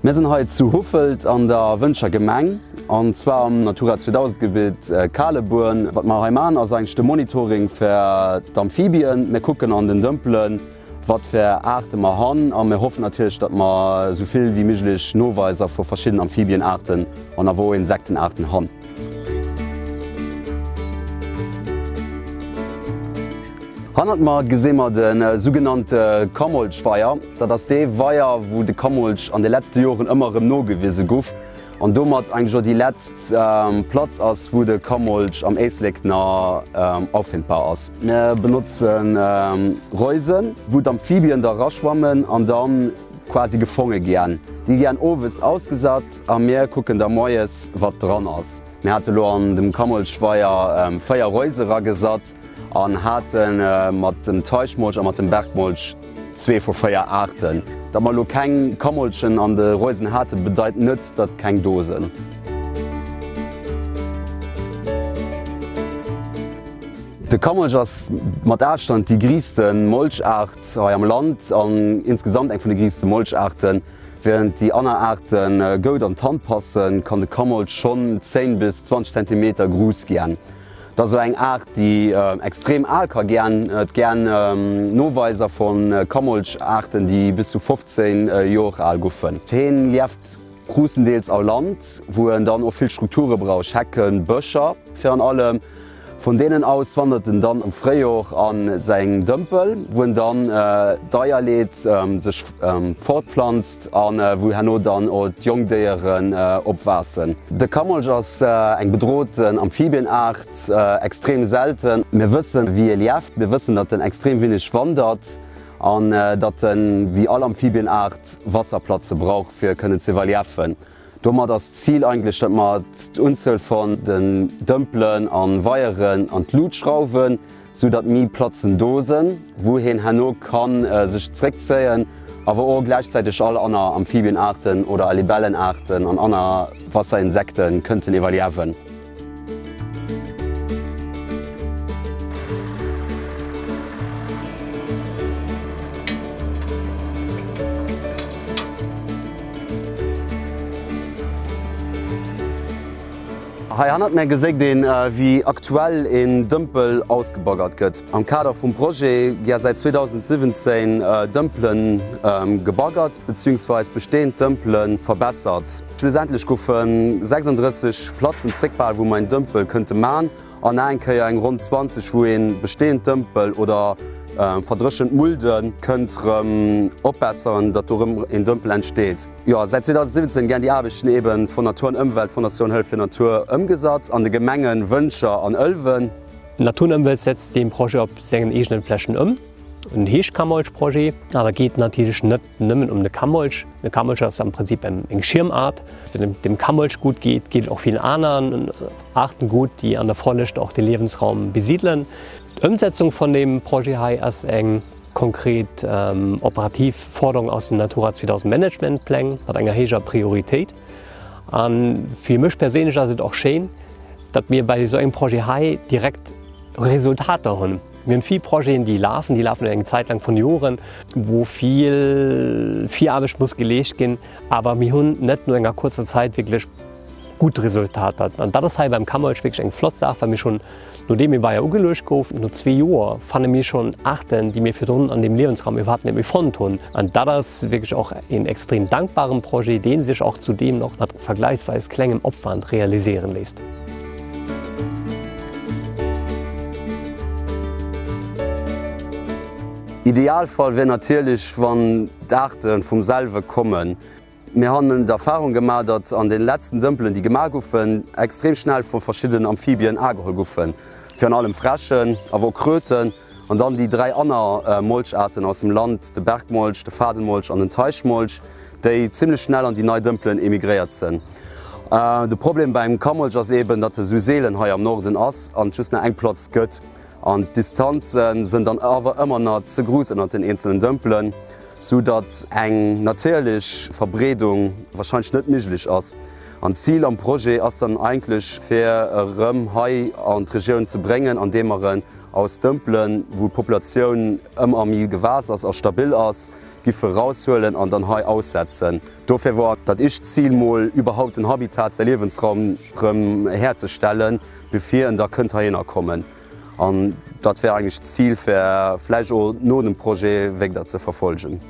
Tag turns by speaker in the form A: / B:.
A: Mir sinn hei zu Huffelt an der Wëntger Gemeng, an zwar am Natura 2000 Gebitt Kalebuer. Wat mer hei maachen ass eigentlech de Monitoring fir d'Amphibien. Mir kucken an den Dëmpelen wat fir Aarte mer han a mir hoffen natierlech datt mer esou vill wéi méiglech Noweiser vu verschidden Amphibienarten an awer och Insektenarten han. Hannert mer gesi mer de sougenannte Kammolchweier. Dat ass dee Weier, wou de Kammolch an de letzte Joren ëmmer erëm nogewise guff an domat eigentlech och déi letzt Platz ass, wou de Kammolch am Éislek na auffindbar ass. Mir benotze Reusen, wou d'Amphibien da raschwammen an da quasi gefonge giän. Déi giän owes ausgesat a mir kucken da moies, wat dran ass. Mir hate lo an dem Kammolchweier 4 Reuse ragesat. An hate mat dem Teichmolch a mat dem Bergmolch zwee vu 4 Aarten. Datt mer elo keng Kammolchen an de Reusen haten, bedeit net, datt keng do sënn. De Kammolch ass mat Afstand déi griiste Molchaart hei am Land an insgesamt eng vun de griiste Molchaarten. Während déi anner Aarte goud an d'Hand passen, kann de Kammolch schonn 10 bis 20 Zentimeter gruuss giän. Et ass esou eng Aart, déi extrem al ka giän. Et giän Noweiser vu Kammolchaarten, déi bis zu 15 Jor al guffen. Heen lieft gruussendeels au Land, wou en dann och vill Strukture brauch, Hecken, Bëscher virun allem. Vun deenen aus wandert en dann am Fréijor a seng Dëmpel, wou en dann d'Eier leet, sech fortplanzt a wou herno dann och d'Jongdéieren opwaassen. De Kammolch ass eng bedroten Amphibienaart, extrem selten. Mir wëssen, wéi e lieft, mir wëssen, datt en extrem wineg wandert an datt en, wéi all Amphibienaart, Wasserplatze brauch, fir kënnen ze iwwerliefen. Domat ass d'Zil eigentlech, datt mer d'Unzuel vun den Dëmpelen a Weieren an d'Lut schrauwen, sou datt méi Platzen do sënn, wou heen herno ka sech zréckzéien, awer och gläichzäiteg all anner Amphibienarten oder Libellenarten an anner Wasserinsekten kënnten iwwerliewen. Hei hannert mär geséit een, wéi aktuell een Dëmpel ausgebaggert gëtt. Am Kader vum Projet gi säit 2017 Dëmpelen gebaggert beziehungsweis bestehend Dëmpele verbessert. Schlussendlech goufe 36 Platzen zréckbehal, wou mer een Dëmpel kënnte man an nach eng Kéier eng ronn 20, wou ee bestehend Dëmpel oder verdréchent Mulde kënnt rëm opbesseren, datt do rëm een Dëmpel entsteet. Jo, säit 2017 gän déi Aarbechten eben vun Natur an Ëmwelt, Fondatioun Hëllef fir Natur, ëmgesat an de Gemengen Wëntger an Ëlwen.
B: Natur und Ëmwelt setzt dee Projet op sengen eegenen Flächen ëm, en heescht Kammolchprojet, awer geet natierlech net Nëmmen um de Kammolch. De Kammolch ass am Prinzip eng Schiermaart. Wann et dem Kammolch gutt geet, geet et och villen aneren Aarten gutt, déi an der Vollëscht och de Liewensraum besiedelen. D'Ëmsetzung vun deem Projet hei ass eng konkret operativ Forderung aus den Natura 2000 Managementpläng mat enger héijer Prioritéit. A fir mech perséinlech ass et och schéin, datt mir bei esou engem Projet hei direkt Resultater hunn. Mir hunn vill Projeten, déi lafen, déi lafen eng Zäit laang vun Joren, wou vill Viraarbecht muss geleescht ginn, awer mir hunn net no enger kuerzer Zäit wierklech gutt Resultater. An dat ass hei beim Kammelsch wierklech eng flott Saach, well mir schonn, nodeem e Weier ugeluecht gouf, no zwee Joer fanne mir schonn Aarten, déi mir virdrun an deem Liewensraum iwwerhaapt net méi fonnt hunn. An dat ass wierklech och een extrem dankbaren Projet, dee sech och zudeem nach mat vergläichsweis klengem Opwand realisieren léisst.
A: Idealfall wier natierlech wann d'Aarte vum selwe kommen. Mir han d'Erfahrung gemaach, datt an den letzten Dëmpelen déi gemaach guffen, extrem schnell vu verschiddenen Amphibien aageholl guffen, virun allem Fräschen, awer och Kröten an dann déi 3 anner Molcharten aus dem Land, de Bergmolch, de Fadenmolch an den Teichmolch, déi zimlech schnell an déi nei Dëmpelen emigréiert sen. De Problem beim Kammolch ass eben, datt e sou seelen hei am Norden ass an et just nach eng Platz gëtt. An d'Distanze sënn dann awer ëmmer nach ze gruuss ënnert den eenzelen Dëmpelen, sou datt eng natierlech Verbreedung warscheinlech net méiglech ass. An d'Zil am Projet ass dann eigentlech fir e rëm hei an d'Regioun ze bréngen, andeem mer en aus Dëmpelen, wou d'Populatioun ëmmer méi gewaass ass a stabil ass, giffe raushuelen an dann hei aussetzen. Dofir wor dat éischt Zil mol überhaupt den Habitat, säi Liewensraum rëm herzestellen, bevir en da kënnt heihinner kommen. An dat wär eigentlech d'Zil fir vläicht och no dem Projet wegder ze verfolgen.